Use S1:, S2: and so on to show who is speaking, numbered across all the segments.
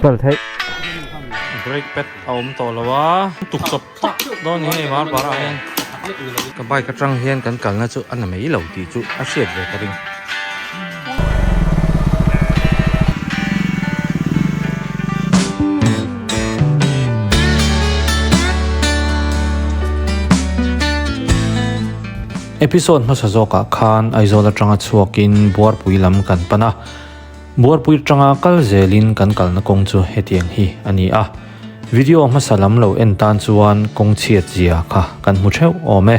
S1: Kal theih. Brake pad a awm tawh lo a, tuk chawp tak dawn hi hei mar parah hian ka bike atang hian kan kalna chu a na mai lo tih chu a hriat ve ka ring. Episode hmasa zawkah khan Aizawl atanga chhuakin Buarpui lam kan pan a, Buarpui atanga kal zelin kan kalna kawng chu hetiang hi a ni a. Video hmasa lam lo en tan chuan kawng chhiat zia kha kan hmu theuh awm e.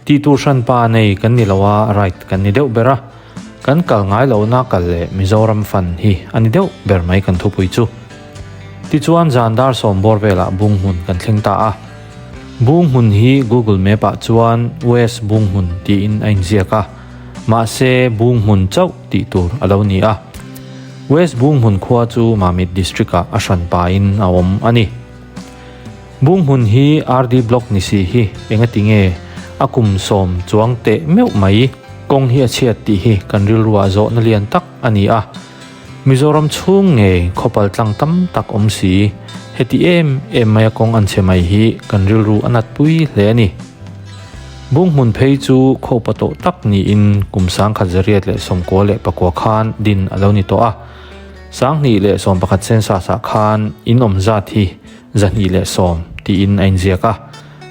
S1: Tih tur hran pa nei kan ni lo a, right kan ni deuh ber a. Kan kal ngai lohna kal leh Mizoram fan hi a ni deuh ber mai kan thupui chu. Tichuan zan dar sawm bawr velah Bunghmun kan thleng ta a. Bunghmun hi Google Map ah chuan West Bunghmun tiin a inziak a, mahse Bunghmun chauh tih tur a lo ni a. West Bunghmun khua chu Mamit District ah a hran pahin a awm a ni. Bunghmun hi RD Block ni si hi engati nge a kum sawm chuang teh meuh mai kawng hi a chhiat tih hi kan rilruah zawhna lian tak a ni a. Mizoram chhung ngei khawpal tlang tam tak awm si, heti em em maia kawng an chhe mai hi kan rilru a nat pui hle a ni. Bunghmun phei chu khawpa tawh tak niin kum 1994 khan din a lo ni tawh a. 2011 census ah khan in awm zat hi 210 tiin a inziak a,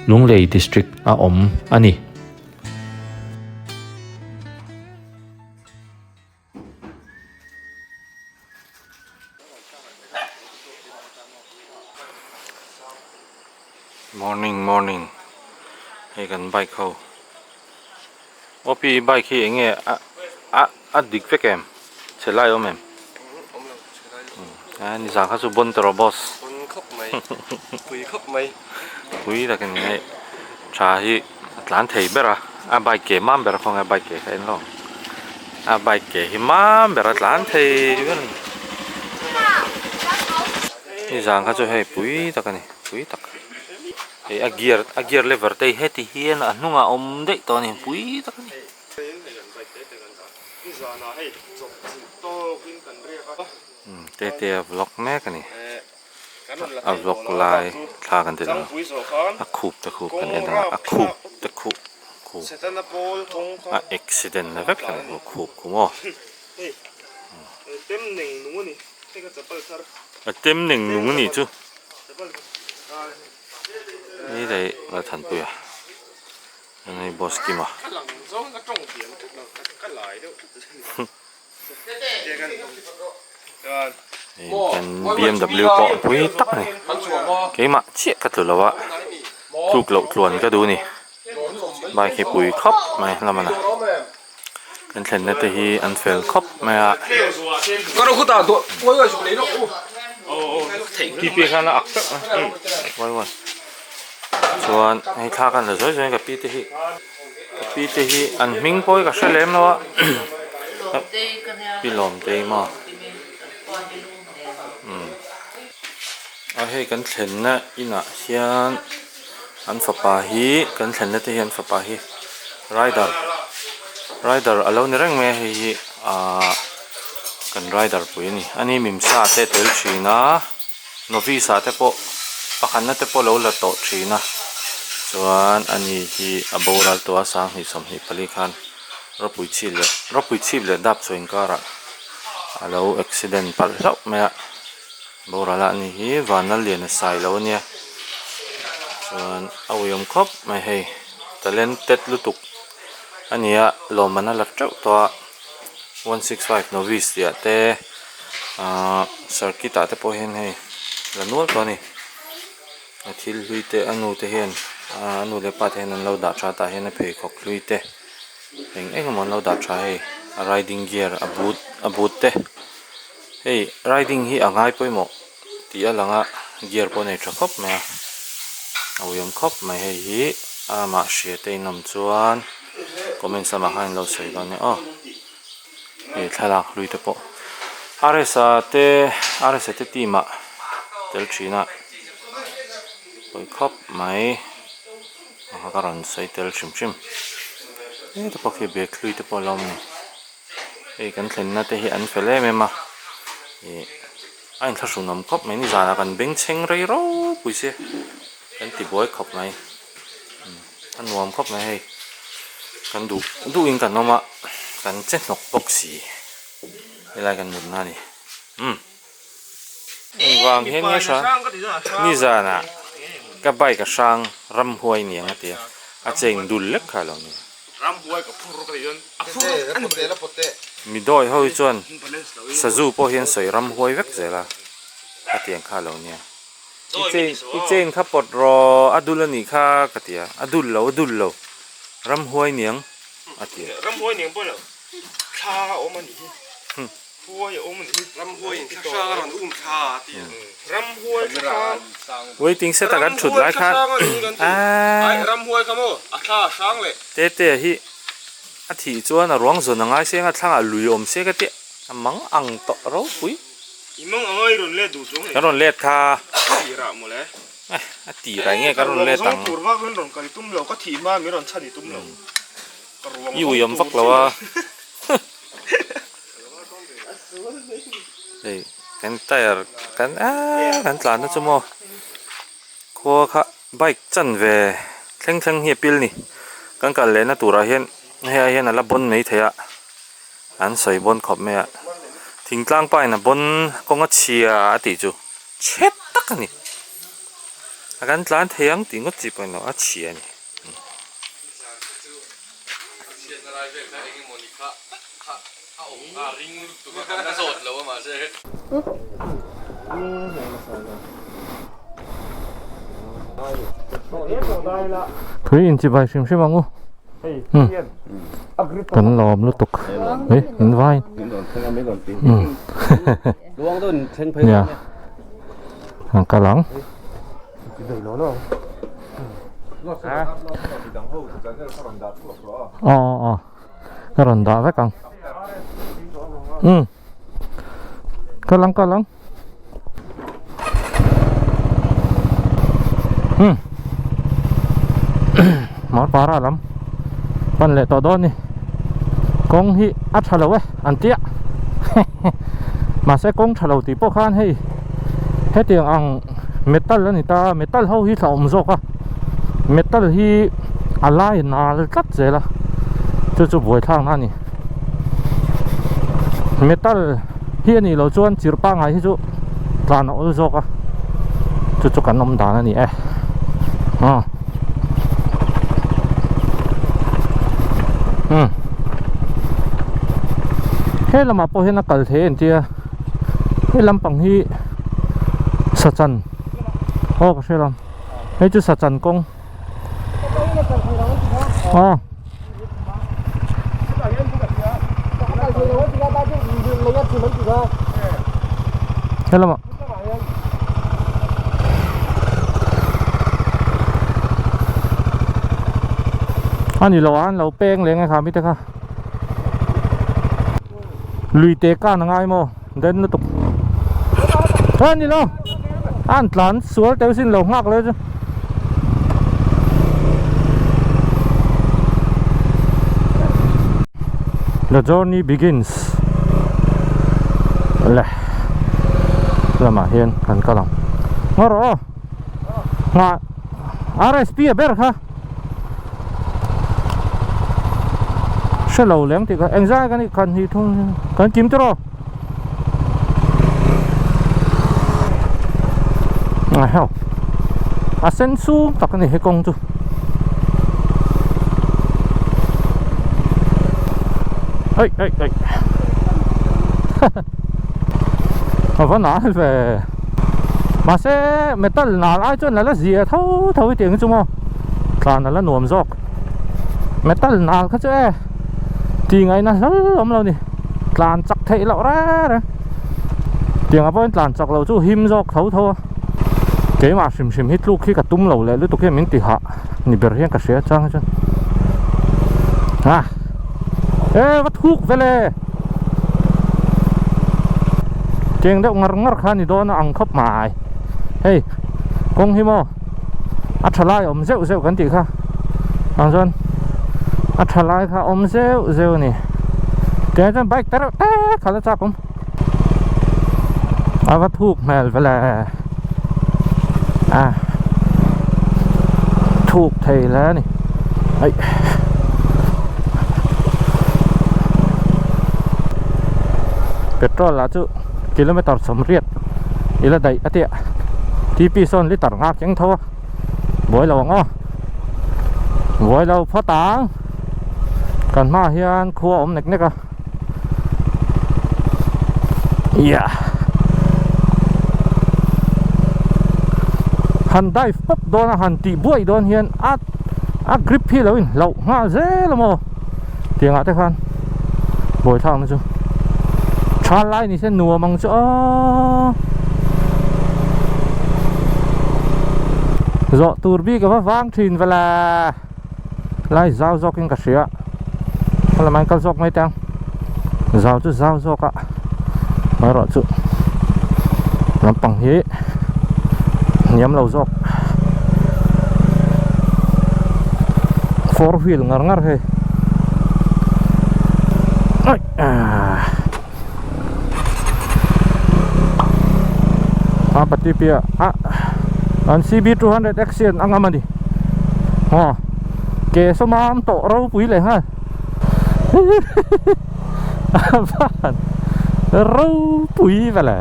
S1: Lunglei District a awm a ni. Morning morning hei kan bike ho OP bike hi eng nge a a a dik vek em chhe lai awm em a ni zan kha chu bon tawh rawh boss
S2: bon khawp mai pui khawp mai
S1: pui tak a ni hei tha hi a tlan thei ber a a bike ke mam ber a khawnge a bike ke kha en hlawm a bike ke hi mam ber a tlan thei ber a ni ni zan kha chu hei pui tak a ni pui tak hei a gear a gear lever te hi heti hian a hnungah a awm daih tawh a ni pui tak a ni. Tete a vlog mek a ni a vlog lai thla kan ti lo a khup te khup kan en a a khup te khup khup a accident na vek kan hmu khup khu maw a tem neng nung a nih chu ni daih Lalthanpuia. Hei boss Kima. Hei kan BMW pawh pui tak a ni. Keimah chiah ka tlu lo a, tluk loh tluan ka duh a ni. Bike hi pui khawp mai lamana. Kan thlenna te hi an fel khawp mai a. Pi pi khan a ak teuh mai uai uai chuan hei thla khan la zawi zawi ka pi te hi ka pi te hi an hming pawh hi ka hre lem lo a pi lawm te maw a hei kan thlenna inah hian. An fapa hi kan thlenna te hi an fapa hi rider rider a lo ni reng mai a hei hi ahh kan rider pui a ni ani mimsa te a tel thin a novice ah te pawh pakhatna te pawh a lo la tawh thin a chuan ani hi a boral tawh a 2024 khan rawpui chhip leh rawpui chhip leh dap chhuah inkarah a lo accident palh hlauh mai a. Boral ah ni hi vanna lian a sai lo ania chuan a uiawm khawp mai hei talented lutuk a ni a lawmman a la teuh tawh a 165 novice tih ah te ahh circuit ah te pawh hian hei la nual tawh a ni a thil hlui te a nu te hian a nu leh pa te hian an lo dah tha tah hian a pheikhawk hlui te eng eng emaw an lo dah tha hei a riding gear a boot a boot te. Hei riding hi a ngai pawimawh tih a lang a gear pawh a nei tha khawp mai a a uiawm khawp mai hei hi amah hria te in awm chuan comments lamah khan in lo sawi dawn nia aw hei thlalak hlui te pawh RS-a te RS-a te team ah tel thin a pawi khawp mai a ka rawn sawi tel hrim hrim heta pawh khi bag hlui te pawh a lo awm a ni. Hei kan thlenna te hi an fel em em a ih A inthlahrun awm khawp mai nizanah kan bengchheng rei ropui se kan ti buai khawp mai a nuam khawp mai hei kan duh duhin kan awm a kan che hnawk bawk si helai kan mutna a ni umm engvang hian nge hrang nizanah ka bike a hrang ramhuai niang a ti a a cheng dul lek kha a lo ni. Midawi ho hi chuan sazu pawh hian sawi ramhuai vek zel a, a tiang kha a lo nia. I chain i chain kha pawt rawh a dul a nih kha ka ti a, a dul lo a dul lo ramhuai niang a ti a.
S3: Ramhuai niang pawh lo thla a awm a nih hi. Huai a awm a nih hi.
S2: Ramhuai in thla hrang a rawn um thla a ti a.
S3: Ramhuai thla hrang.
S1: Waiting set a kan thut lai khan
S3: Aaa. Ramhuai kha maw a thla a hrang leh.
S1: Tete hi a thih chuan a ruang zawn a ngai seng a thlangah lui awm se ka tih a mang ang tawh ropui.
S3: I mang anga i rawn let duh chuang
S1: Kan rawn let kha.
S3: A tirah mawle.
S1: Eh a tirah enge kan rawn let ang.
S3: Ka ruang zawng tur vak min rawn kal i tum lo ka thih hma min rawn chhan i tum lo. Ka ruang
S1: I ui awm vak lo a. Hei kan tyre kan aaa kan tlan na chu maw khua kha bike chan ve thleng thleng hi a pil ni kan kal leh na turah hian hei ai hian a la bawn mai thei a an sawi bawn khawp mai a thingtlang pa in a bawn kawng a chhia a tih chu chhe tak a ni a kan tlan thei ang tih ngawt chi pawh a ni lo a chhia a ni. Tui inchibai hrim hrim ang u kan lawm lutuk hei in vai nia an kal ang. Aw aw aw ka rawn dah vek ang umm kal ang kal ang umm Marpara lam pan leh tawh dawn ni kawng hi a tha lo e an tia mahse kawng tha lo tih pawh khan hei hetiang ang metal a ni ta a metal ho hi thla awm zawk a metal hi a lai nal tlat zel a chu chu buaithlak na a ni metal hi a nih loh chuan chirh pangngai hi chu tlan a awl zawk a chu chu kan awm dan a ni e aw umm he lamah pawh hian a kal thei a entir a he lampang hi sachan aw ka hre lo hei chu sachan kawng aw. Helamah a ni lo a an lo peng leng e kha mite kha lui te kan a ngai maw den lutuk a ni lo a an tlan sual teuh sin lo nghak leh chu. The journey begins le lamah hian kan kal ang ngaw rawh aw nghah RSP a ber kha hre lo leng tih kha engzai kan kan hnih thung kan kim tiraw a heuh a sen sung tak a ni he kawng chu. Oi oi oi a va nal ve mahse metal nal ai chuan la la zia tho tho hi tiang hi chu maw tlan a la nuam zawk metal nal kha chu e tih ngaihna hlauh awm lo ni tlan chak theih loh reng reng tiang ah pawhin tlan chak loh chu him zawk tho tho a keimah hrim hrim hi tluk hi ka tum lo leh lutuk hian min ti hah ni ber hian ka hria chang hi chuan a e va thuk vel e cheng deuh ngar ngar kha ni dawn a ang khawp mai hei kawng hi maw a tha lai awm zeuh zeuh kan tih kha ang chuan a tha lai kha awm zeuh zeuh a ni tiang chuan bike te reuh te khalh a chak awm. A va thuk hmel vele a thuk thei hle a ni aih petrol lah chu kilometer sawmriat ila daih a tia tp sawn liter nghak keng tho a buai lo ang aw buai lo phawt ang kan hmaah hian khua a awm nek nek a. Yeah. Han dive pawp dawn a han tih buai dawn hian a a grip hi lo in hlauh nghal zel a maw tiang ah te khan buai thlak na chu tha lai ni se nuam ang chu aw zawh tur bik a va vang thin vela. Lai zau zawk in ka hria a lamah hian kal zawk mai teh ang zau chu zau zawk a erawh chu lampang hi hniam lo zawk four wheel ngar ngar hei aih ah a pati piah ah an cb 200 x hian a ngam a ni aw ke sawma am tawh ropui leh nghal a van ropui vele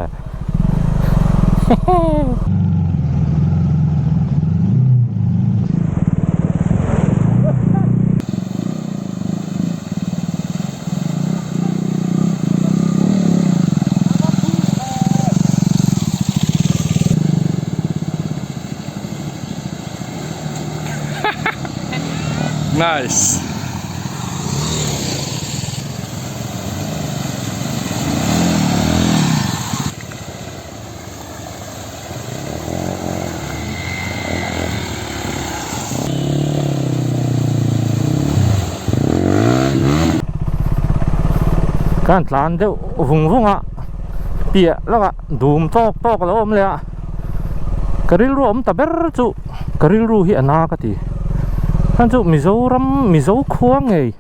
S1: hehe.
S2: Nice.
S1: Kan tlan deuh vung vung a piah lawkah dum tawk tawk a lo awm leh a ka rilru a awm ta ber chu ka rilru hi a na ka ti chuan chu Mizoram Mizo khua ngei.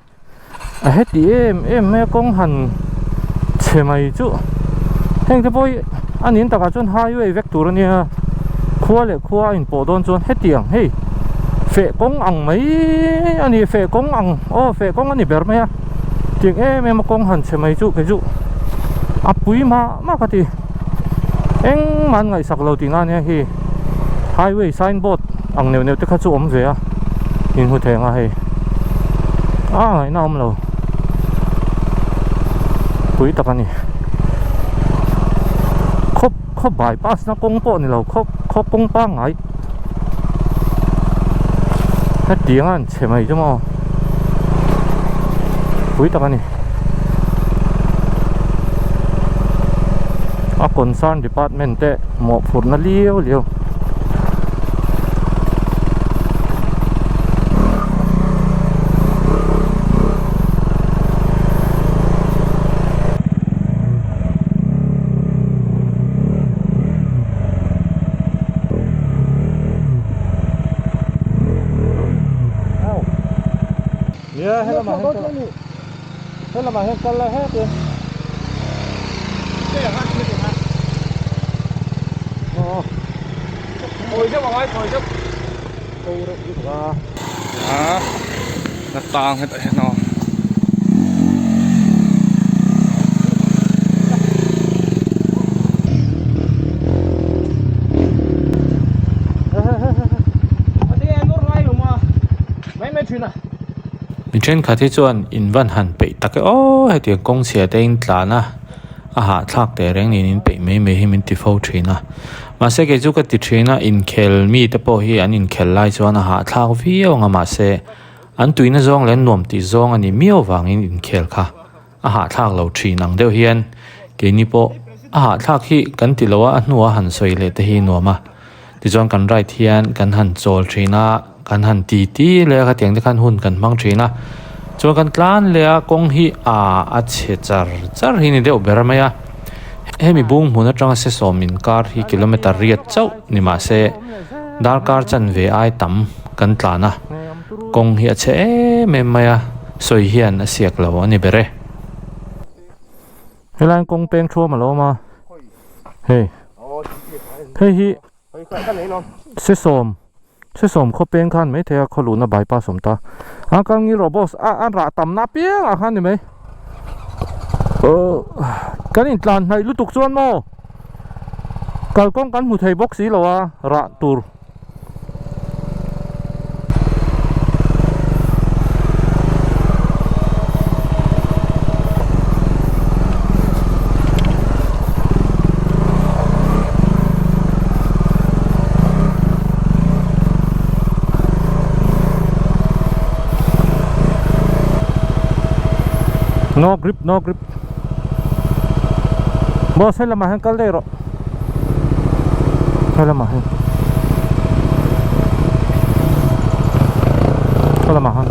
S1: A heti em em mai a kawng han chhe mai chu heng te pawh hi a nin takah chuan highway vek tur a nia khua leh khua a inpawh dawn chuan hetiang hei feh kawng ang mai a ni feh kawng ang aw feh kawng a ni ber mai a tiang em em a kawng han chhe mai chu kei chu a pui mah mah ka ti engmah an ngaihsak lo tihna a nia hei highway signboard ang neuh neuh te kha chu awm ve a inhmu thei ang a hei a ngaihna awm lo pui tak a ni khaw khaw bypass na kawng pawh ni lo khaw khaw kawng pangngai hetiang a an chhe mai chu maw pui tak a ni a concern department te mawhphurhna liau liau. Nia he lamah hian kal he lamah hian kal la hetin aw
S2: Kawi deuh angai kawi deuh
S1: ko reuh lutuk a
S2: a la tang hetah hian aw.
S1: Mi thenkhat hi chuan in van han peih tak e aw hetiang kawng chhia te in tlan a a hahthlak teh reng niin in peih mai mai hi min ti fo thin a mahse kei chu ka ti thin a inkhel mi te pawh hi an inkhel lai chuan a hahthlak viau ang a mahse an tuina zawng leh an nuam tih zawng a nih miau vangin inkhel kha a hahthlak lo thin ang deuh hian keini pawh a hahthlak hi kan ti lo a a hnuah han sawi leh te hi nuam a tichuan kan ride hian kan han chawl thin a kan han ti ti leh a khatiang te khan hun kan hmang thin a chuan kan tlan leh a kawng hi ah a chhe char char hi ni deuh ber mai a hemi bung hmun atanga sesawm inkar hi kilometer riat chauh ni mahse darkar chanve ai tam kan tlan a. Kawng hi a chhe em em mai a, sawi hian a siak lo a ni ber e. Helai kawng peng thuam a lo awm a, hei. Hei hi Sesawm Sesawm khaw peng khan maithei a khaw luhna bypass awm ta. A kal ngil rawh boss a a rah tam na piang ah khan ni mai. Kan intlan hnaih lutuk chuan maw kalkawng kan hmu thei bawk si lo a rah tur. No grip, no grip. Boss, hei lamah hian kal daih rawh. Hei lamah hian. Hei lamah hian.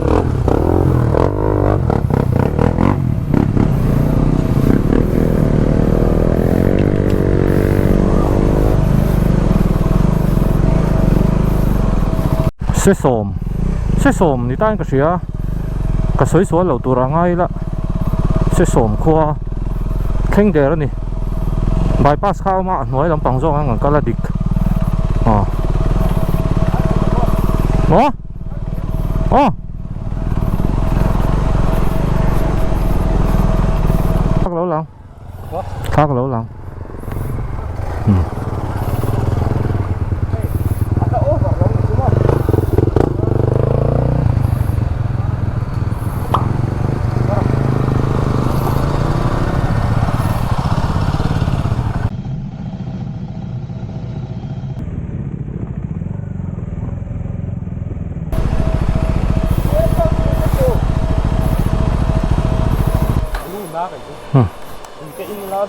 S1: Sesawm Sesawm ni tain ka hria ka sawi sual lo tur a ngai ila Sesawm khua thleng der a ni bypass kha a awm a a hnuai lampang zawk ang an kal a dik aw maw aw thak lo lang thak lo lang hmm.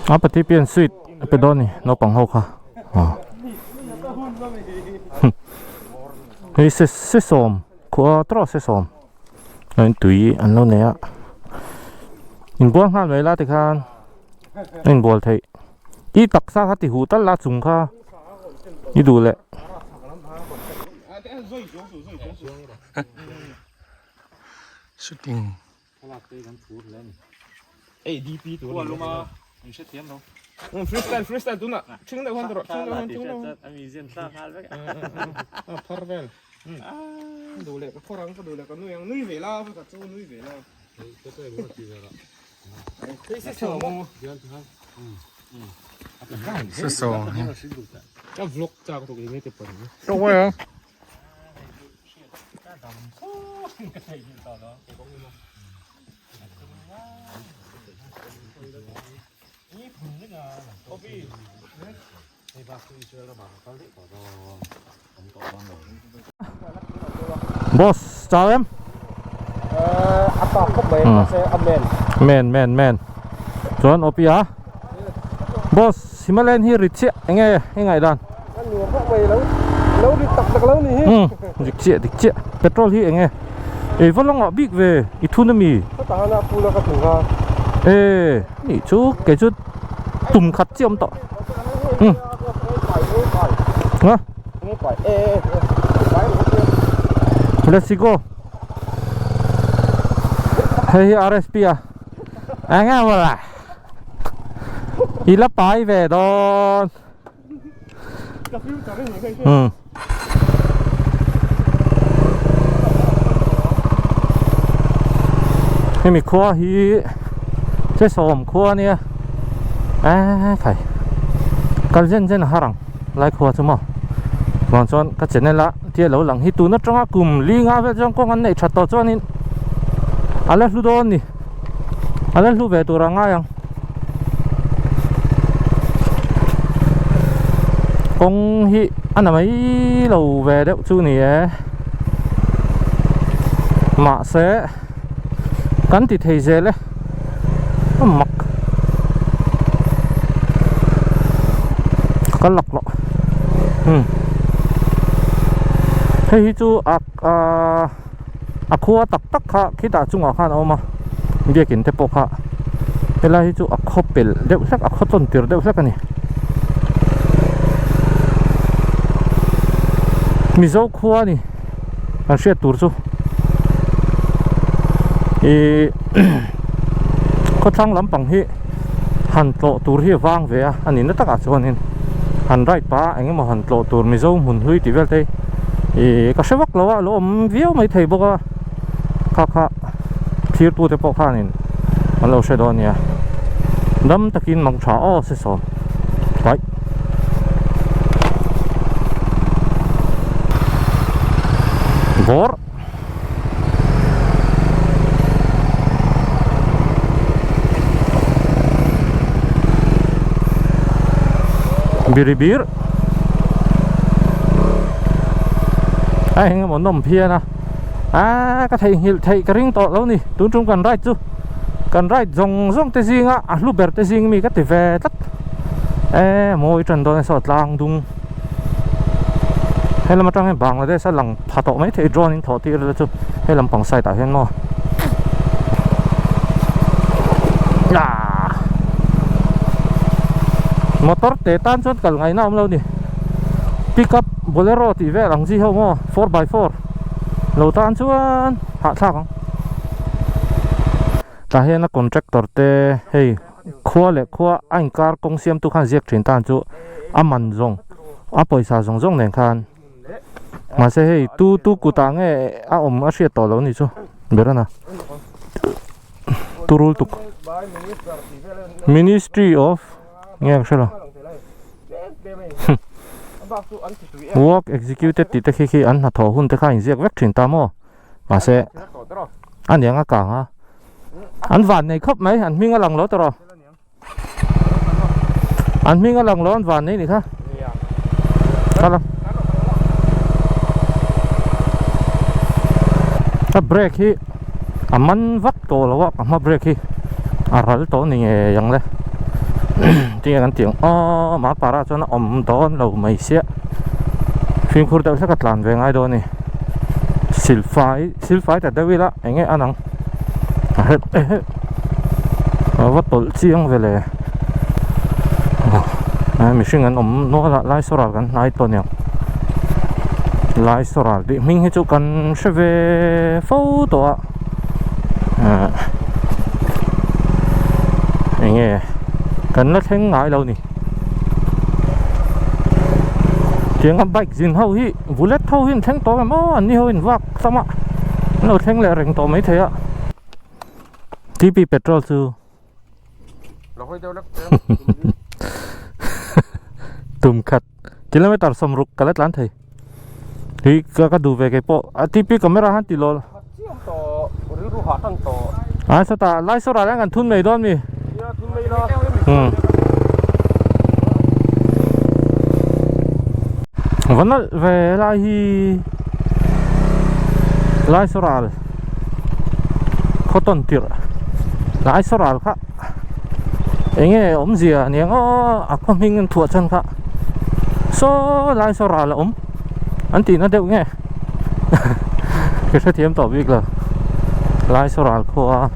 S1: A pati pian sweet a pe dawn ni naupang ho kha hei se sesawm khua tawh sesawm a tui an lo nei a inbual nghal mai la tikhan a inbual theih. I taksa kha ti huh tal la chung kha i duh leh.
S2: Shooting.
S3: Freestyle freestyle tuna thing deuh han rawh thing deuh han thing deuh han phar vel duh leh ka phawr ang ka duh leh ka nui ang nui ve la ka chu nui ve la.
S1: Boss chau em?
S3: A tak khawp mai mahse a men.
S1: Men men men. Chuan OP a. Boss Himalayan hi rit chiah enge i ngaih dan?
S3: A nuam khawp mai lo lo rit tak tak lo ni hi.
S1: Um dik chiah dik chiah. Petrol hi enge? Ei va lawngah bik ve i thun ami?
S3: Ka tan a pula ka thung a.
S1: E nih chu kei chu tum khat chiah awm tawh. Um. Ha? Let's go. Hei hi RSP a. Enge mawla. I la pai ve dawn. Um. Hemi khua hi Chesawm khua ania eee khai kal zen zen a har ang lai khua chu maw vang chuan ka channel a tia lo lang hi tun atanga kum li nga vel chuan kawng an neih that tawh chuanin a la hlu dawn a ni a la hlu ve tur a ngai ang. Kawng hi a na mai lo ve deuh chu ni e mahse kan ti thei zel e a mak ka kal lak lawh umm hei hi chu a a khua tak tak kha khitah chungah khan a awm a biakin te pawh kha helai hi chu a khaw pelh deuh hlek a khaw tawn tir deuh hlek a ni mizo khua a ni kan hriat tur chu ihh khawthlang lampang hi han tlawh tur hi a vang ve a a nihna takah chuanin. Han ride pah a eng emaw han tlawh tur Mizo hmun hlui tih vel te hi ih ka hre vak lo a a lo awm viau mai thei bawk a kha kha thlir tu te pawh khanin an lo hre dawn a nia dam takin mang tha aw se sawm bye. Bawr. Biribir a eng emaw nawm phian a aaa ka theihnghilh theih ka ring tawh lo ni tun tum kan ride chu kan ride zawng zawng te zinga a hlu ber te zing mi ka ti ve tlat e mawi tan dawn a saw tlang dung. Helam atang hian Bangladesh a lang pha tawh mai thei drone in thawh tir ila chu he lampang side ah hian maw ah motor te tan chuan kal ngaihna awm lo ni pickup bolero tih vel ang chi ho maw 4x4 lo tan chuan hahthlak ang tah hian a contractor te hei. Khua leh khua a inkar kawng siamtu khan ziak thin tan chu a man zawng a pawisa zawng zawng nen khan mahse hei tu tu kutah nge a awm a hriat tawh lo ni chu berana turul tuk ministry of nge ka hre lo work executed tih te khi khi an hnathawh hun te kha inziak vek thin ta maw mahse a niang a kang a an van nei khawp mai an hming a lang lo tawh an hming a lang lo an van nei ni kha kala a brake hi a man vak tawh lo a ka hma brake hi a ral tawh ni ngei ang le tinge kan tih ang aw mapara chuan a awm dawn lo mai sia fimkhur deuh hlek a tlan ve ngai dawn a ni silfai silfai ta deuh ila eng nge a nang a hep eh a va tawlh chiang ve le ah mihring an awm nual a lai sawral kan hnai tawh aniang lai sawral tih hming hi chu kan hre ve fo tawh a ah eng nge kan la thleng ngai lo ni. Tianga bike zin ho hi bullet ho hi an thleng tawh em aw an ni ho in vak tam a an lo thleng leh reng tawh maithei a TP petrol chu tum khat kilometer 60 ka la tlan thei hi ka duh ve kei pawh a TP camera han ti lawl a sawtah lai sawrah hian kan thun mai dawn mi va nalh ve helai hi lai sawral khaw tawn tirh lai sawral kha eng nge awmzia aniang aw a khaw hming an thuah chhan kha saw lai saw ral a awm an tihna deuh nge ka hrethiam tawh bik lo lai saw ral khua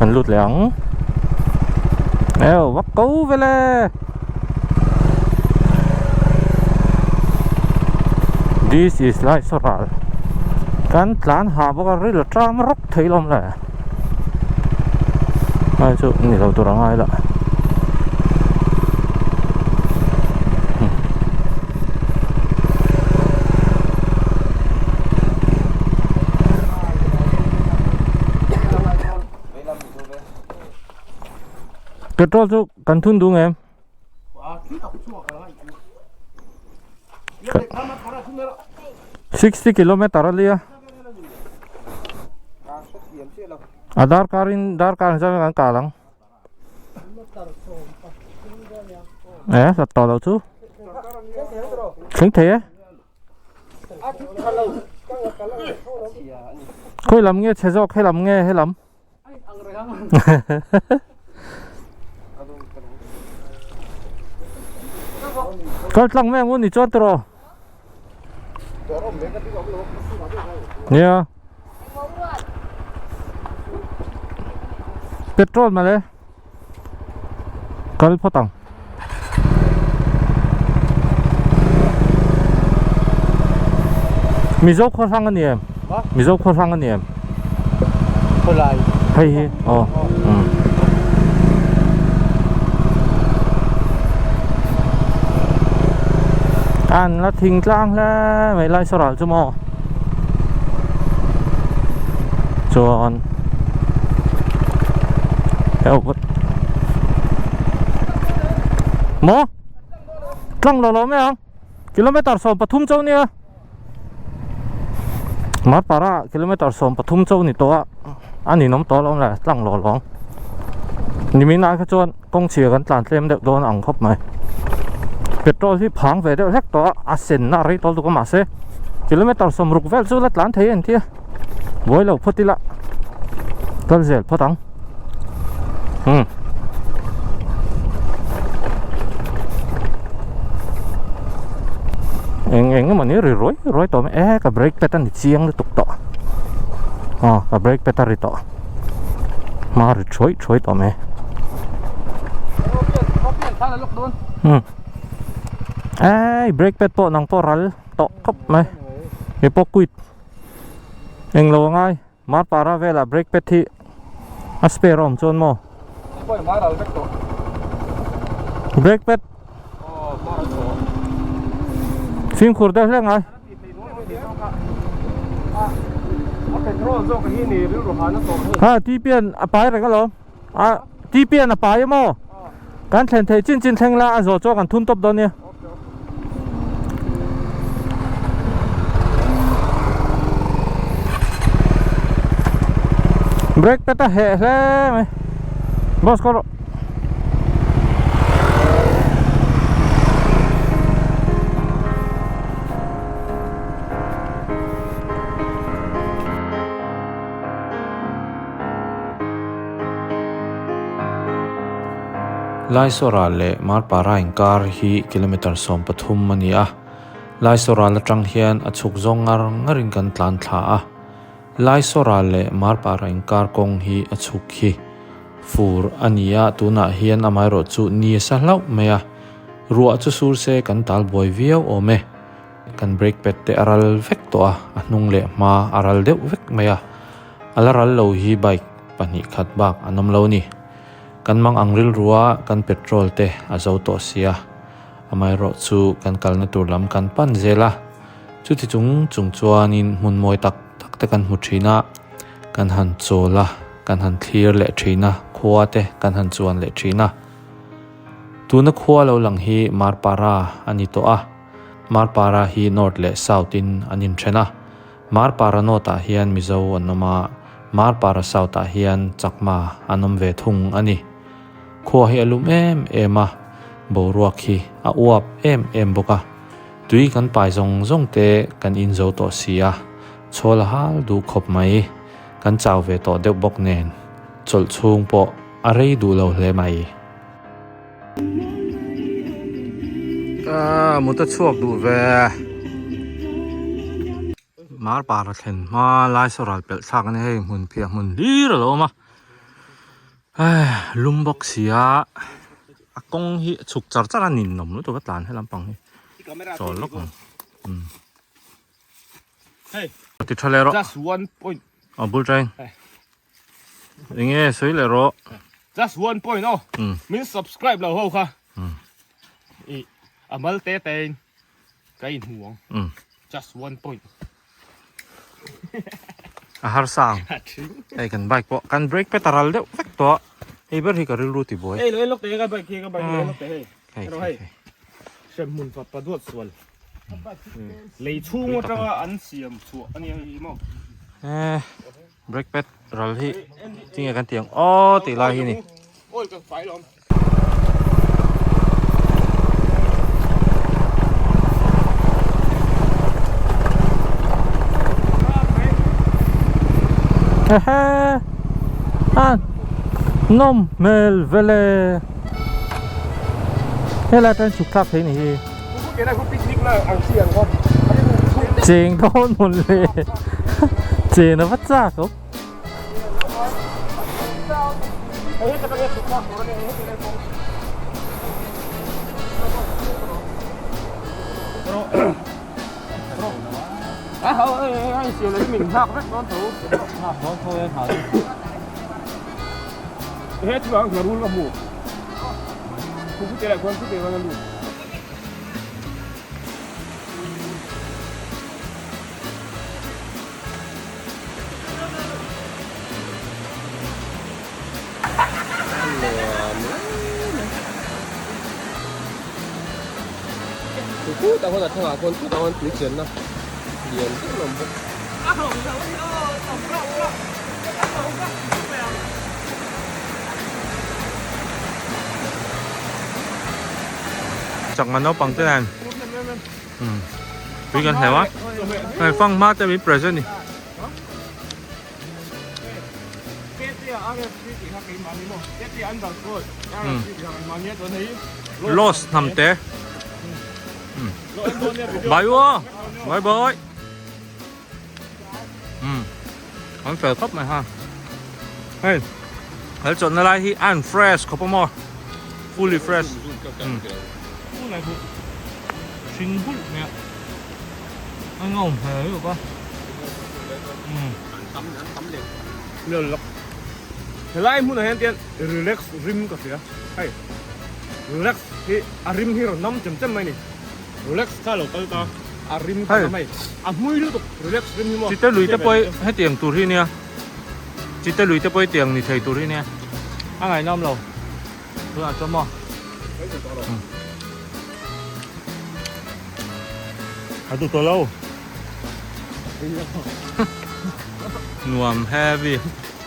S1: an lut leh ang eo vak ko vele this is lai saw ral kan tlan ha bawk a ril a tang rawk thei lawm le. Ai chu ni lo tur a ngai lah. Petrol chu kan thun duh ngem? 60 kilometer a lia. A darkar in darkar in chuan kan kal ang. E hlat tawh lo chu. Thleng thei e. Khawi lam nge chhe zawk helam nge helam. Kal tlang mai ang u ni chuan tawh. Nia. Petrol male. Kal phawt ang. Mizo khaw hrang a ni em? Mizo khaw hrang a ni em?
S3: Khawlai.
S1: Hei hi aw. Um. An la thing tlang hle mai lai saw ral chu maw chuan maw tlang lo lo mai ang kilometer 13 chauh nia Marpara kilometer 13 chauh ni tawh a a ninawm tawh alawm le tlang lo lo ang nimin ah kha chuan kawng chhia kan tlan tlem deuh dawn ang khawp mai petrol hi phang ve deuh hlek tawh a a sen na a rei tawh lutuk a mahse kilometer 60 vel chu la tlan thei a ni thia buai lo phawt ila kal zel phawt ang umm eng eng emaw ni ri ruai ruai tawh mai e ka brake pad a ni chiang lutuk tawh aw ka brake pad a ri tawh hma ri thuai thuai tawh mai umm ei brake pad pawh nang pawh ral tawh khawp mai he pawh quit. Englo a ngai Marpara velah brake pad hi a spare a awm chuan maw? Brake pad fimkhur deuh hle ngai. Ha TPN a pai reng alawm a TPN a pai emaw kan thlen theih chin chin thleng la a zawh chuan kan thun tawp dawn nia. Brake pad a heh hle mai boss kawr rawh. Laisawra leh Marpara inkar hi kilometre 13 a ni a, Laisawra atang hian a chhuk zawng ngar ngarin kan tlan thla a, Laisawra leh Marpara inkar kawng hi a chhuk hi fur a ni a, tunah hian amaherawhchu ni a sa hlauh mai a, ruah chu sur se kan tal buai viau awm e. Kan brake pad te a ral vek tawh a, a hnung leh hma a ral deuh vek mai a, a la ral lo hi bike pahnih khat bak an awm lo a ni. Kan mang ang rilrua kan petrol te a zo tawh sia, amaherawh chu kan kalna tur lam kan pan zel a, chuti chung chung chuanin hmun mawi tak tak te kan hmu thin a, kan han chawl a, kan han thlir leh thin a, khua te kan han chuan leh thin a. Tuna khua lo lang hi Marpara a ni tawh a, Marpara hi North leh South in an inthen a, Marpara North ah hian Mizo an awm a, Marpara South ah hian Chakma an awm ve thung a ni. Khua hi a lum em em a, boruak hi a uap em em bawk a, tui kan pai zawng zawng te kan in zo tawh si a, chhawl a hal duh khawp mai, kan chau ve tawh deuh bawk nen, chawlh chhung pawh a rei duh lo hle mai. Ah, mut a chhuak duh ve. Marpara thlen hma lai saw ral pelh thlak a ni hei hmun phiah hmun hlir a lo awm a. Ai lum bawk si a a kawng hi a chhuk char char a ninawm lutuk a tlan he lampang hi chawl lawk ang. Umm. Ti tha leh rawh.
S3: Just one point.
S1: A bul tang. Enge sawi leh rawh.
S3: Just one point aw. Min subscribe lo ho kha. I amal te te in ka in hmu ang. Just one point.
S1: A har sang. Hei kan bike pawh kan brake pad a ral deuh vek tawh a. Hei ber hi ka rilru ti buai.
S3: Hei lo en lawk teh ka bike hi ka bike lo en lawk teh hei. Hei hei. Hremhmun fapa duat sual. Lei chhung atanga an siam chhuah a nia hi maw.
S1: Eh brake pad ral hi tinge kan ti ang aw tih lai hi ni.
S3: Oil kan fai lawm.
S1: Hehe a nawm hmel vele helai atang chhuk thlak thei ni hi. Cheng dawn mawn le chen a va chak awm.
S4: Khutah khawn a thlangah khawn khutah khawn tui chenna lian deuh a awm bawk.
S1: Chakma naupang te nen tui kan hleuh a hei fanghma te min present ni. Lost hnam te Bye aw Bye bye An fel khawp mai ha Hei Hel chawlhna lai hi an fresh khawp a maw Fully fresh Hring hulh mai a A ngawm hmel lutuk a
S3: Helai hmunah hian tian relax rim ka hria hei relax hi a rim hi rawn nam chem chem mai ni relax kha lo kal ta a rim kha nam hei a hmui lutuk relax rim hi maw
S1: Chite lui te pawh hetiang tur hi nia Chite lui te pawh hetiang ni thei tur hi nia a ngaihnawm lo tunah chuan maw A duh tawh lo. Nuam heavy.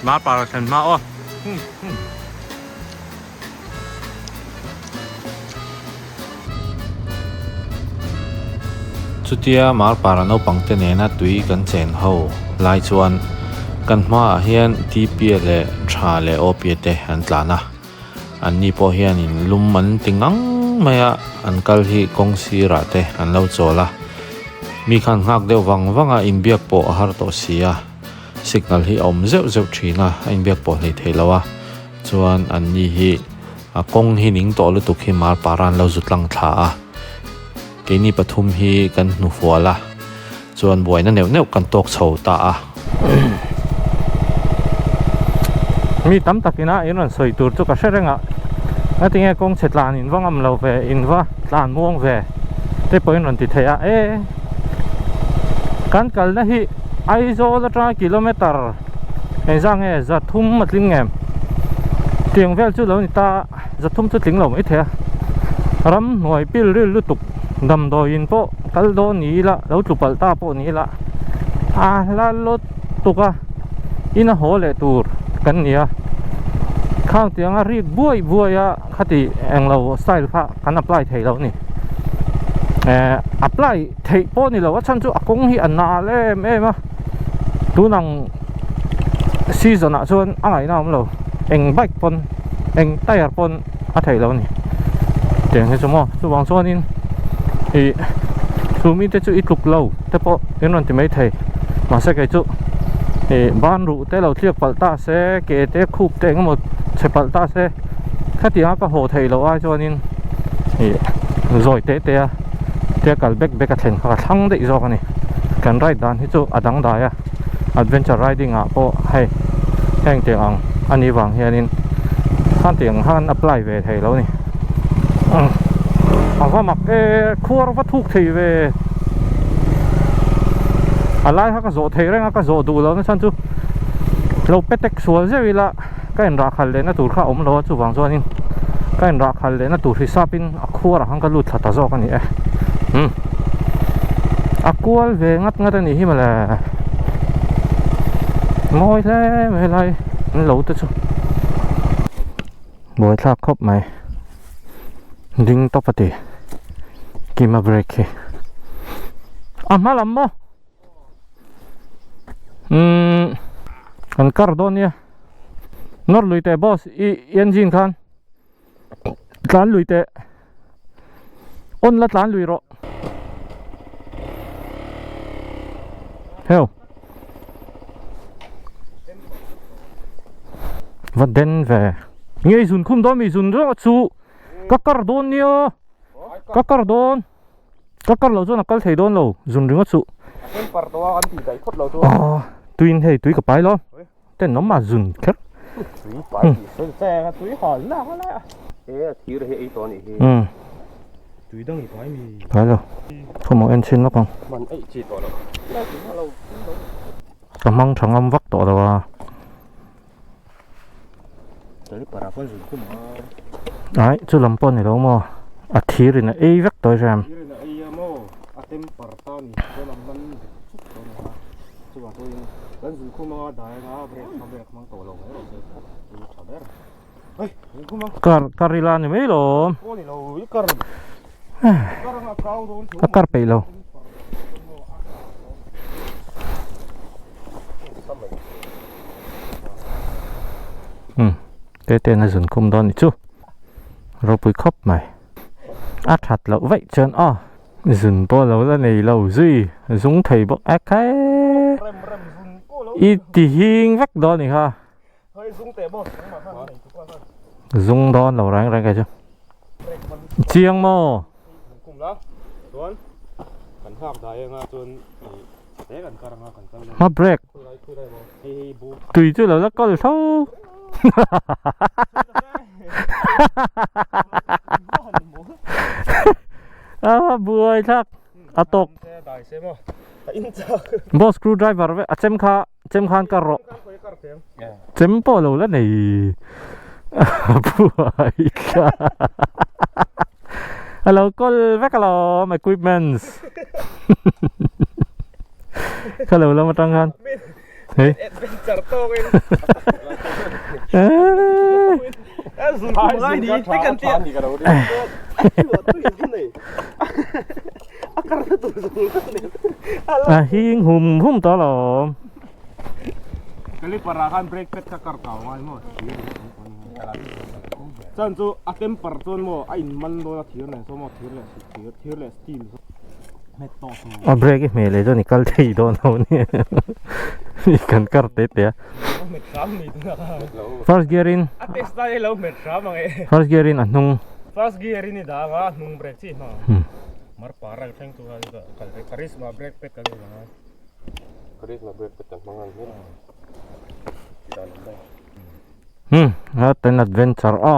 S1: Mar par a thlen hma aw. Chutia mar para naupang te nena tui kan chen ho lai chuan kan hmaah hian Tipia leh Tha leh Awpia te an tlan a. Anni pawh hianin lum an ti ngang mai a, an kal hi kawng sirah te an lo chawl a. Mi khan nghak deuh vang vang a, inbiak pawh a har tawh si a. Signal hi a awm zeuh zeuh thin a, a inbiak pawh hlei thei lo a. Chuan anni hi a kawng hi ning tawh lutuk hi mar para an lo zu tlang thla a. Keini pathum hi kan hnufual a, chuan buaina neuh neuh kan tawk chho ta a. Mi tam takin a in rawn sawi tur chu ka hre reng a, ngatinge kawng chhe tlan in va ngam lo ve, in va tlan muang ve te pawhin rawn ti thei a, e kan kalna hi Aizawl atanga kilometer engzah nge zathum a tling em tiang vel chu lo ni ta. Zathum chu tling lo mai thei a, ramhnuai pil ril lutuk damdawiin pawh kal dawn ni ila lo tlu palh ta pawh ni ila a hla lutuk a in a haw leh tur kan ni a khang tianga rik buai buai a khati englo style kha kan apply thei lo a ni eh apply theih pawh ni lo a chhan chu a kawng hi a nal em em a tunang season ah chuan a ngaihna a awm lo eng bike pawn eng tyre pawn a theih loh a ni tiang hi chu maw chuvang chuanin ih chu mite chu i tluk lo te pawh in rawn ti mai thei mahse kei chu ih ban ruh te lo tliak palh ta se ke te khup te engemaw chhe palh ta se khatianga ka haw theih loh ai chuanin ih zawi teh teh a tia kal bek bek a thlen kha ka thlang daih zawk a ni kan ride dan hi chu a dangdai a adventure riding ah pawh hei heng tiang ang a nih vang hianin khan tiang khan apply ve thei lo a ni a va mak e khuar va thuk thei ve a lai kha ka zawh thei reng a ka zawh duh lohna chhan chu lo pe tek sual zeuh ila ka inrah khalh lehna tur kha a awm lo a chuvang chuanin ka inrah khalh lehna tur hisapin a khuarah khan ka lut thla ta zawk a ni e umm a kual ve ngat ngat a nih hi mawle mawi hle mai lai an lo te chu buaithlak khawp mai ding tawp a ti kima brake hi a hma lam maw umm kan kar dawn nia nawr lui teh boss i engine khan tlan lui teh on la tlan lui rawh heo va den ve nge i zun khum dawn mi zun rawh chu ka kar dawn nia ka kar dawn Ka kar loh chuan a kal thei dawn lo zun ringawt suh.
S4: A then par tawh a kan tih daih phawt lo chu.
S1: Aw tuiin hei tui ka pai lo ten awm a zun kher.
S4: Tui pai tih sawi che ka tui hal nak a lai a. E a thir hi ei tawh a nih hi.
S3: Tui dang i pai mi.
S1: Pai lo. Khawmawh en chhin lawk ang.
S4: Man eih chi tawh lo.
S1: Ka hmang tha ngam vak tawh lo a. Ai chu lam pawh a ni lo maw a thir in a ei vek tawh i hrem.
S3: temper ta a ni chuan a man dik chuk tawh a ni a chuvang chuan kan zun khum anga dai anga brake kha brake hmang tawh lo mai rawh se chu tha ber hei zun khum ang
S1: kar kar ila ni mai lo
S3: pawh ni lo i kar kar anga kau dawn
S1: ka kar peih lo um te te na zun khum dawn ni chu ropui khawp mai a that loh vaih chuan aw zun pawh lo la nei lo zui zung thei bawk a khae i ti hing vek dawn a ni kha zung dawn lo reng reng kei chu chiang maw hma break tui chu lo la kawl tho a buai thlak a tawk boss screw driver vek a chem kha chem khan kar rawh chem pawh lo la nei buai thlak a lo kawl vek alawm equipments kha lo lam atang khan hei a hing hum hum tawh alawm
S3: Caliper ah khan brake pad kha kar kau ngai maw chuan chu a temper chuan maw a in man dawn a thir nen saw maw thir leh thir leh steel
S1: A brake i hmeh leh chuan i kal thei dawn lo nia i kan kar te te a first gear in first gear in a hnung
S3: first gear in i dang a hnung brake chi hmang mar par a thleng tu kal ve charisma brake pad kan hmang a
S4: charisma brake pad kan hmang ang hian
S1: a ten adventure a.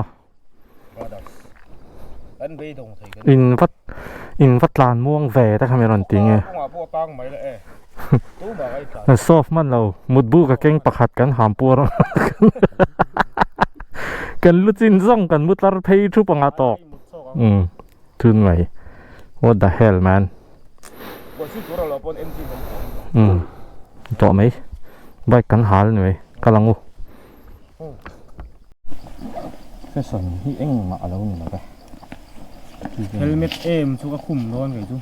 S1: In va in va tlan muang ve te kha mi rawn ti nge soft hman lo mutbu ka keng pakhat kan ham puar a kan lu chin zawng kan mu tlar phei thup anga tawk umm chun mai what the hell man umm tawh mai bike kan hal ni mai kal ang u. Fashion hi engmah a lo ni lo ve.
S3: Helmet em chu ka khum dawn kei chu.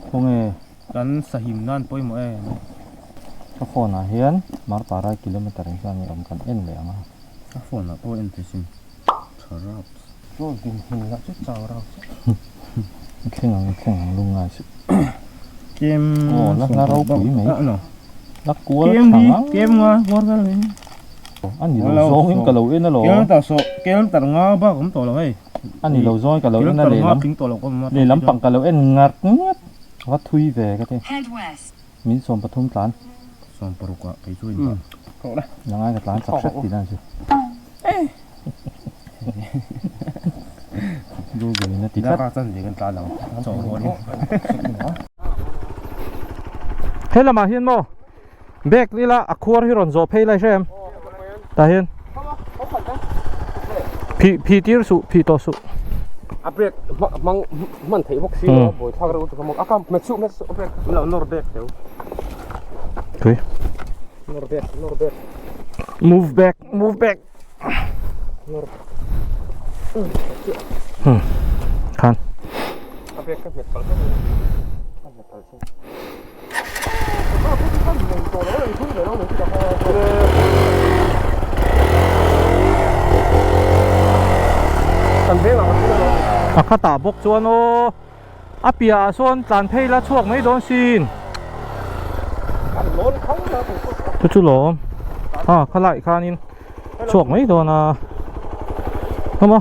S1: Khawnge?
S3: Kan sahim nan pawimawh em.
S1: Ka phone ah hian Marparai kilometer in hian awm kan en leh ang a.
S3: Ka phone ah pawh en thei sin. Tha rap. Chaw din hmun lah chu chau rau chu.
S1: I thleng ang i thleng ang lungngai suh.
S3: Kem
S1: Aw la la ropui mai. La kual tha ngang.
S3: Kem nga kual vel mai.
S1: A ni lo zawngin ka lo en alawm.
S3: Kilometer saw kilometer nga bak awm tawh lo hei.
S1: A ni lo zawngin ka lo en a lehlam lehlam pang ka lo en ngat ngat. Va thui ve ka ti. Min 13 tlan.
S3: 16 ah kei chu in dah.
S1: Nangai ka tlan chak hret tih dan chu. Google in a ti tlat. He lamah hian maw bag ila a khuar hi rawn zawh phei lai hre em tah hian phih phih tir suh phih tawh suh.
S4: A brake hmang hman theih bawk si lo a buai thlak reuh lutuk a a kam hmet suh hmet suh a brake lo nawr back teu.
S1: Tui.
S4: Nawr back nawr back.
S1: Move back move back. Khan. A khatah bawk chuan aw a piahah sawn tlan phei la chhuak mai dawn sin chu chu lawm a khalai khanin chhuak mai dawn a awm a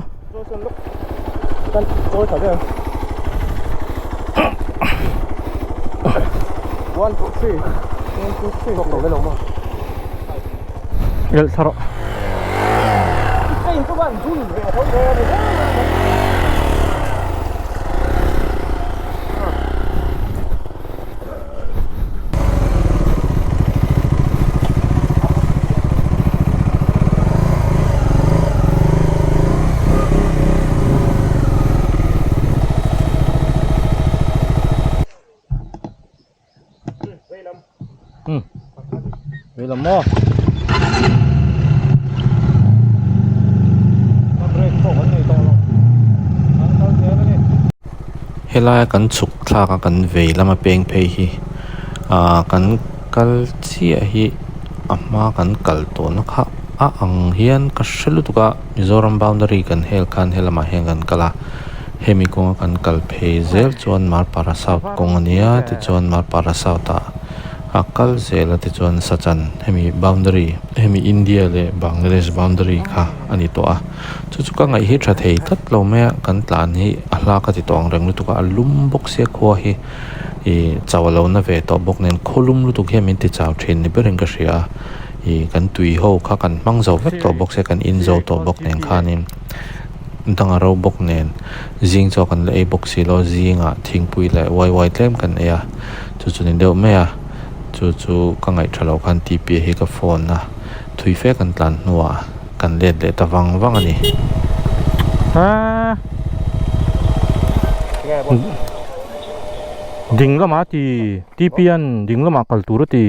S1: elh thla rawh. maw.
S3: Brake pawh kan nei tawh lo. Kan kal zel a ni.
S1: Helaia kan chhuk thlak a kan vei lama peng phei hi ah kan kal chiah hi a hma kan kal tawhna kha a ang hian ka hre lutuk a Mizoram boundary kan hel khan helamah hian kan kal a hemi kawnga kan kal phei zel chuan Marpara south kawng a nia tichuan Marpara south ah a kal zel a tichuan sachan hemi boundary hemi India leh Bangladesh boundary kha a ni tawh a. Chu chu ka ngaih hi tha thei tlat lo mai a, kan tlan hi a hla ka ti tawh ang reng lutuk a, a lum bawk sia khua hi ih chau a lo na ve tawh bawk nen khawlum lutuk hian min ti chau thin ni berin ka hria a, ih kan tui ho kha kan hmang zo vek tawh bawk sia kan in zo tawh bawk nen khanin dang a ro bawk nen zing chaw kan la ei bawk si lo zingah thingpui leh wai wai tlem kan ei a chu chu ni deuh mai a chu chu ka ngaih tha lo khan T P hi ka phone a thui fe kan tlan hnuah. Kan let leh ta vang vang a ni. Ding lamah a ti, TP an ding lamah kal tur a ti.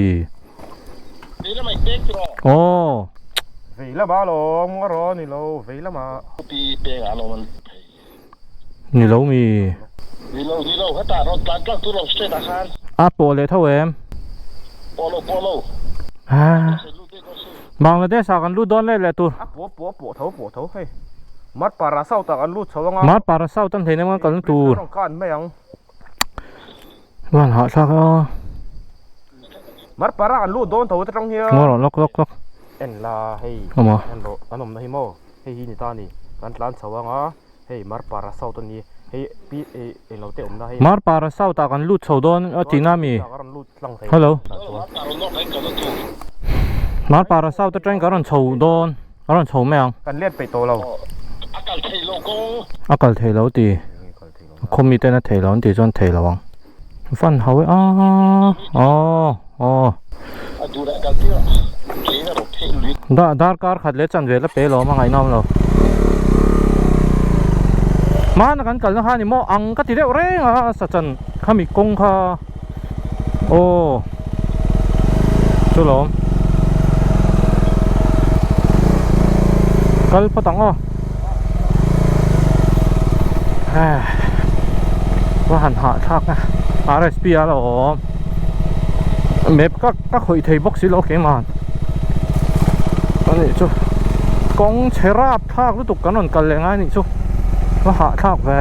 S1: Aw.
S3: Vei lamah alawm, a raw ni lo, vei lamah.
S1: Ni lo mi. A pawh leh tho em? Bangladesh ah kan lut dawn leh leh tur.
S3: A pawh pawh pawh tho pawh tho hei. Marpara south ah kan lut chho anga.
S1: Marpara south an hleinem kan kalna tur.
S3: Rawn kan mai ang.
S1: Van hahthlak a.
S3: Marpara kan lut dawn tho atang hian.
S1: Ngaw rawh lawk lawk lawk.
S3: En la hei.
S1: Awma.
S3: En rawh kan awmna hi maw. Hei hi ni ta ni. Kan tlan chho anga hei Marpara south ani. Hei pi ei englo te awmna hei.
S1: Marpara south ah kan lut chho dawn a tihna mi. Hello. Marpara south atangin kan rawn chho dawn kan rawn chho mai ang.
S3: Kan let peih tawh lo.
S1: A kal thei lo ko. A kal thei lo ti. Khaw mi ten a thei lo an tih chuan thei lo ang. Van ho e a aw aw. Da darkar khat leh chan vel a pe lo a ngaihnawm lo. Hmana kan kalna kha ni maw ang ka ti deuh reng a sachan khami kawng kha aw chu lawm kal phawt ang aw va han hah thlak a RSP a lo awm map ka ka khawih thei bawk si lo keimah anih chu kawng chhe rap thlak lutuk kan rawn kal leh ngai anih chu va hah thlak ve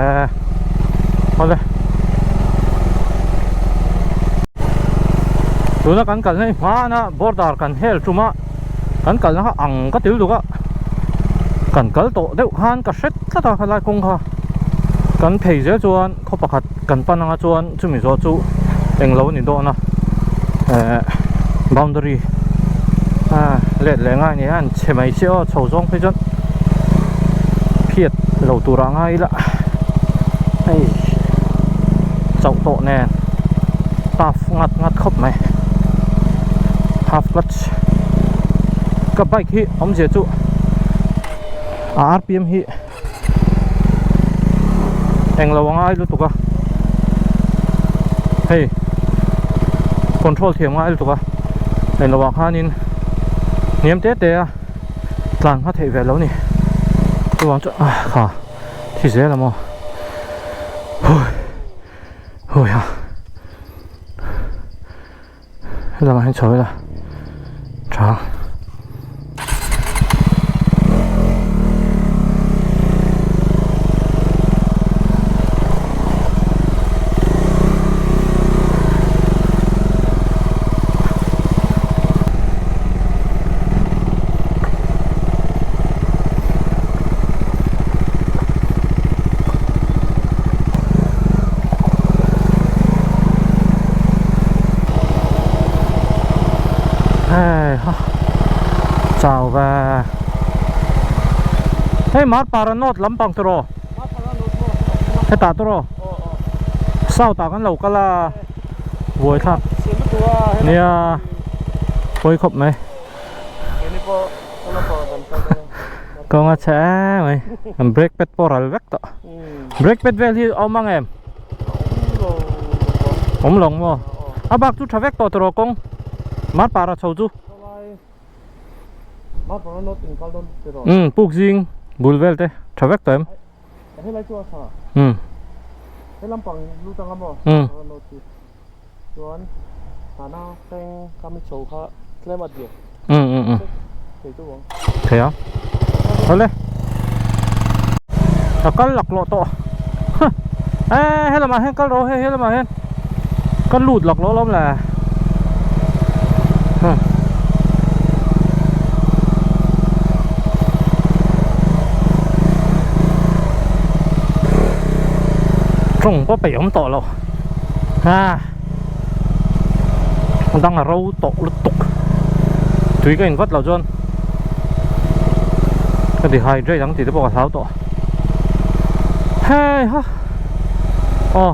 S1: awle tuna kan kalna hi hmana border kan hel tum a kan kalna kha ang ka ti lutuk a kan kal tawh deuh khan ka hre tlat a helai kawng kha kan phei zel chuan khaw pakhat kan pan anga chuan chumi zawh chu englo a ni dawn a eh boundary ah let leh ngai ni a an chhe mai si aw chho zawng phei chuan phiat lo tur ah ngai ila hei chauh tawh nen tough ngat ngat khawp mai half clutch ka bike hi awmzia chu a rpm hi. Englo a ngai lutuk a hei control thiam ngai lutuk a englo ah khanin hniam te te a tlan hma theih ve lo ni chuvang chuan ah kha thi zel a maw hui hui ha Helamah hian chho ila tha Chau ve Hei Marpara North lampang te rawh Hetah te rawh South ah kan lo kal a Buai thlak Nia Pawi khawp mai Kawng a chhe em mai An brake pad pawh ral vek tawh Brake pad vel hi a awm ang em? Awm lo maw? A bak chu tha vek tawh tawh rawh kawng Marpara chho chu. Um puk zing bul vel te tha vek tawh em? Um. Um. Um um um. Thei ang. Awle. Ka kal laklawh tawh. Huh. Eh helamah hian kal rawh hei helamah hian ka lut laklawh lawm le. Huh. Tawng pawh peih awm tawh lo. Ha. A dang a ro tawh lutuk. Tui ka in vat lo chuan ka dehydrate ang tih te pawh ka hlau tawh. Hei ha. Aw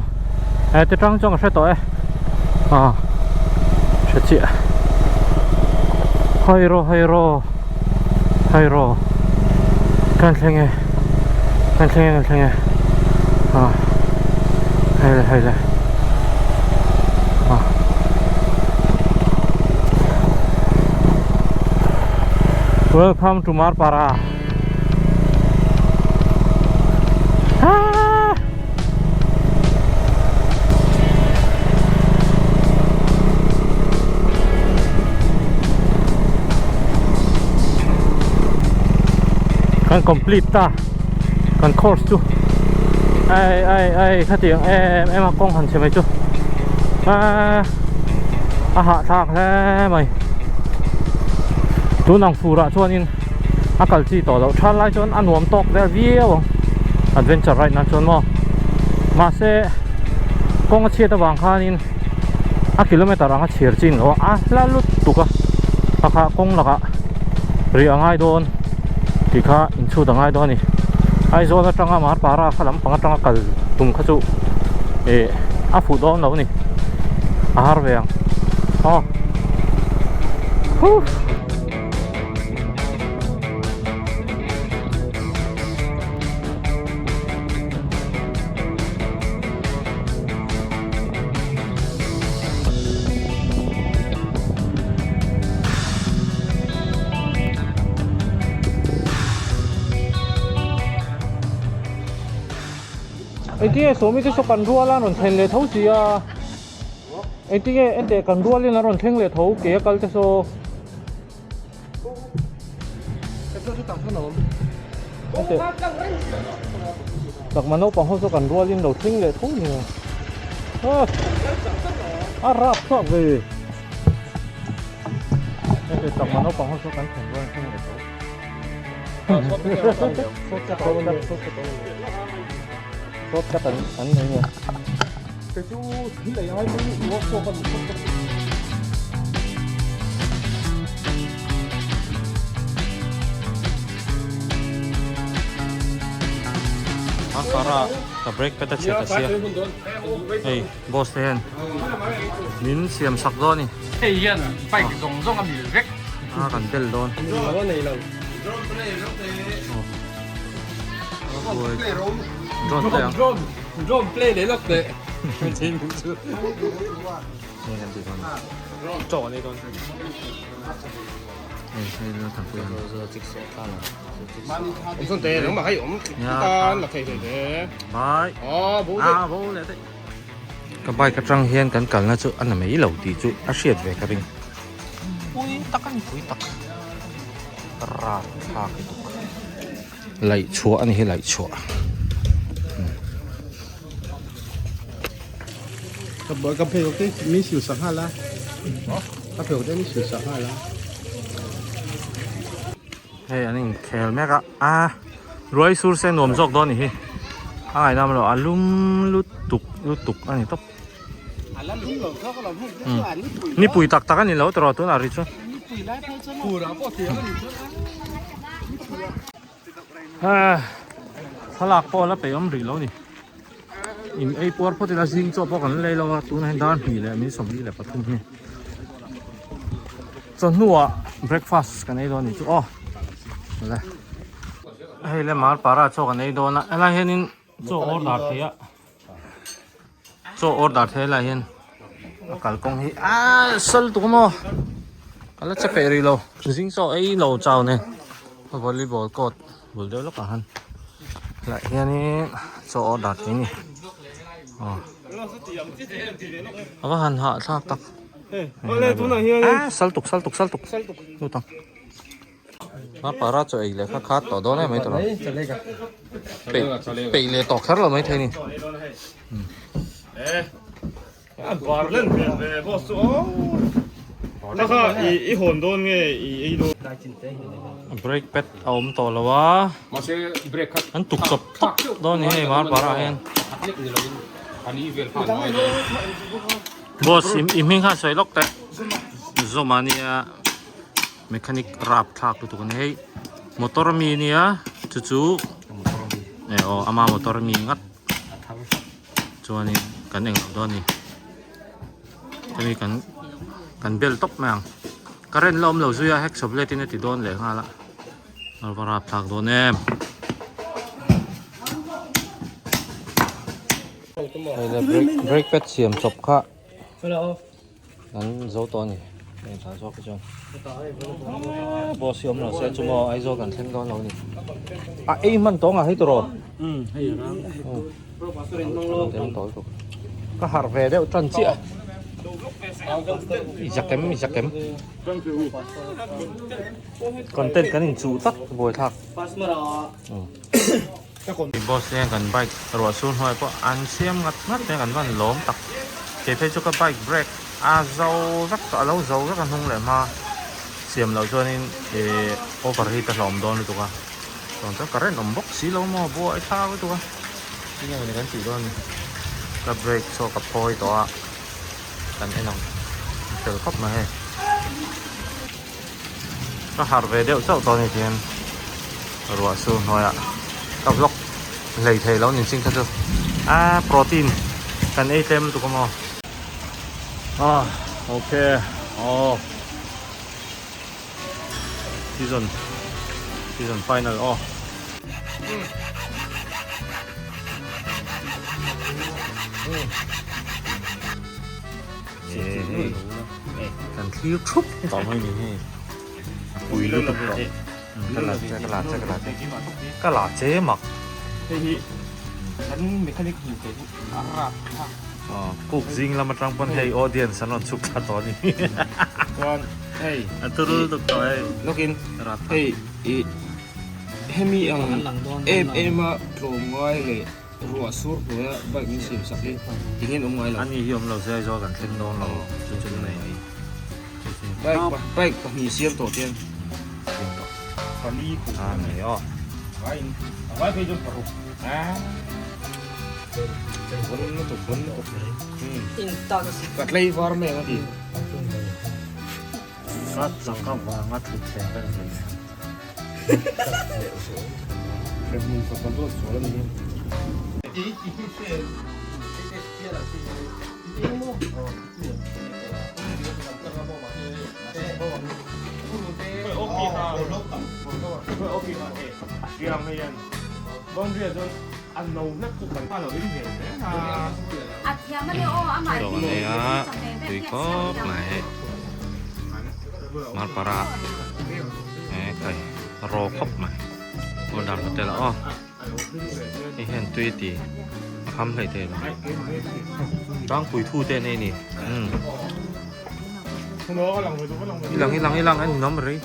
S1: he te tang chuan ka hre tawh e. Aw hre chiah. Hairaw hairaw hairaw kan thleng e kan thleng e kan thleng e aw hei le hei le aw Welcome to Marpara. Ah! Kan complete ta kan course chu ai ai ai khatiang em em a kawng han chhe mai chu a a hahthlak hle mai tun ang furah chuanin a kal chi tawh loh tha lai chuan a nuam tawk vel viau ang adventure ride nan chuan maw mahse kawng a chhiat avang khanin a kilometer anga chhir chin lo a hla lutuk a pakha kawng lakah rih a ngai dawn tih kha inchhut a ngai dawn a ni Aizawl atanga Marpara kha lampang atanga kal tum kha chu ih a fuh dawn lo a ni a har ve ang aw huh. Engtinge sawmi te saw kan rual a rawn thlen leh tho si a engtinge enteh kan rualin a rawn thleng leh tho ke a kal te saw. Chakma naupang ho chu kan rualin lo thleng leh tho ni a a rap chhuak ve heti chakma naupang ho chu kan thlen rualin thleng leh tho shortcut an an nei nge Para ka brake pad a chhiat a sia hei boss te hian min siam sak dawn a ni
S2: hei hian bike zawng zawng a mil vek
S1: a kan bel dawn drone play ang
S2: Drone play leh lawk teh.
S1: Hei kan tih dawn. Chaw an ei dawn. Hei hei lo thang pui ang.
S4: Om son te nang ma hai om tan la thei thei te.
S1: Bye.
S4: Oh bo
S1: Ah bo leh daih. Ka bike atang hian kan kalna chu a na mai lo tih chu a hriat ve ka ring. Pui tak a ni pui tak. Rat thlak lutuk. Laih chhuah a ni hi laih chhuah.
S5: Ka pheikhawk te min sil sak nghal a ka pheikhawk te min sil sak nghal a.
S1: Hei an inkhel mek a a ruai sur se nuam zawk dawn a ni hi a ngaihnam lo a lum lutuk lutuk a ni tawp. Nipui tak tak a ni lo tawh tunah ri chu. Thlalak pawh la peih awm rih lo ni. In ei puar phawt ila zing chaw pawh kan lei lo a tunah hian dar hnih leh min 23 hi. Chawhnuah breakfast kan ei dawn a ni chu aw. Hei le Marpara chaw kan ei dawn a helai hianin chaw order theih a. Chaw order thei lai hian a kalkawng hi a sal tuk maw. Ka la che peih rih lo. Zing chaw ei lo chau nen volleyball court bul deuh lawkah han lah hianin chaw order thei a ni. Aw a va han hahthlak tak. Ah saltuk saltuk saltuk lut ang. A para chaw ei leh kha khat tawh dawn em mai tawh lo. Peih peih leh tawh kher lo mai thei a ni.
S3: A bar len hmel ve boss chu aw. Kha kha i i hawn dawn nge i ei dawn.
S1: Brake pad a awm tawh lo a.
S4: Mahse brake kha
S1: an tuk chawp tawp dawn ni hei mar parah hian. Boss i hming kha sawi lawk teh. Zawma nia mechanic rap thlak lutuk a ni hei motor ami nia chu chu e aw ama motor ami ngat. Chuanin kan englo dawn a ni hemi kan kan bel tawp mai ang current la awm lo zui a hacksaw blade in a ti dawn leh nghal a a va rapthlak dawn em. Hei le brake brake pad siam chawp kha an zo tawh a ni hei tah zawk hi chuan boss hi awm lo se chu maw Aizawl kan thleng dawn lo a ni a ei hman tawng ah hei tawh rawh ka harh ve deuh tan chiah i zakem i zakem content kan inchuh tlat buaithlak. Boss te hian kan bike ruah sur hnuai pawh an siam ngat ngat mai a kan van lawm tak kei phei chu ka bike brake a zo vek tawh a lo zo vek a hnung leh hma siam loh chuanin ihh over heat a hlawm dawn lutuk a chuan chuan current awm bawk si lo maw buai thlak lutuk a tinge mawni kan tih dawn ni ka brake saw ka phawi tawh a kan en ang fel khawp mai hei ka harh ve deuh chauh tawh a ni tihian ruah sur hnuaiah ka vlog hlei thei lo ni ching kha chu a protein kan ei tlem lutuk a maw ah ok aw season season final aw. Kan thlir thup tawh mai ni hei pui lutuk tawh ka la che ka la che ka la che ka la che mak
S3: hei hi kan mechanic hmu thei hi a rap thlak
S1: kuk zing lam atang pawn hei audience an rawn chhuk thla tawh a ni
S3: chuan hei
S1: a turu lutuk tawh hei
S3: lawkin hei i hemi ang em em a tlawm ngai leh Ruah sur hnuaia bike min siam sak hi tingin awm ngai lo.
S1: Ani hi awm lo se Aizawl kan thleng dawn lo chu chu nei ni.
S3: Bike bike pahnih siam tawh chian.
S1: Siam tawh.
S3: Pali khuh.
S1: A nei aw.
S3: Vai in a vai phei chuan paruk. A. Bon lutuk bon lutuk.
S4: In tak a si.
S3: Ka tlei var mai ang a ti.
S1: Ka chak avanga thutthleng ka ni thei. Chaw an ei a tui khawp mai hei marpara e kai raw khawp mai order hotel ah aw hei hian tui a ti a kham hleih thei lo tlangpui thu te an ei a ni umm i lang i lang i lang a ninawm rei.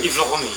S3: I vlog a mi?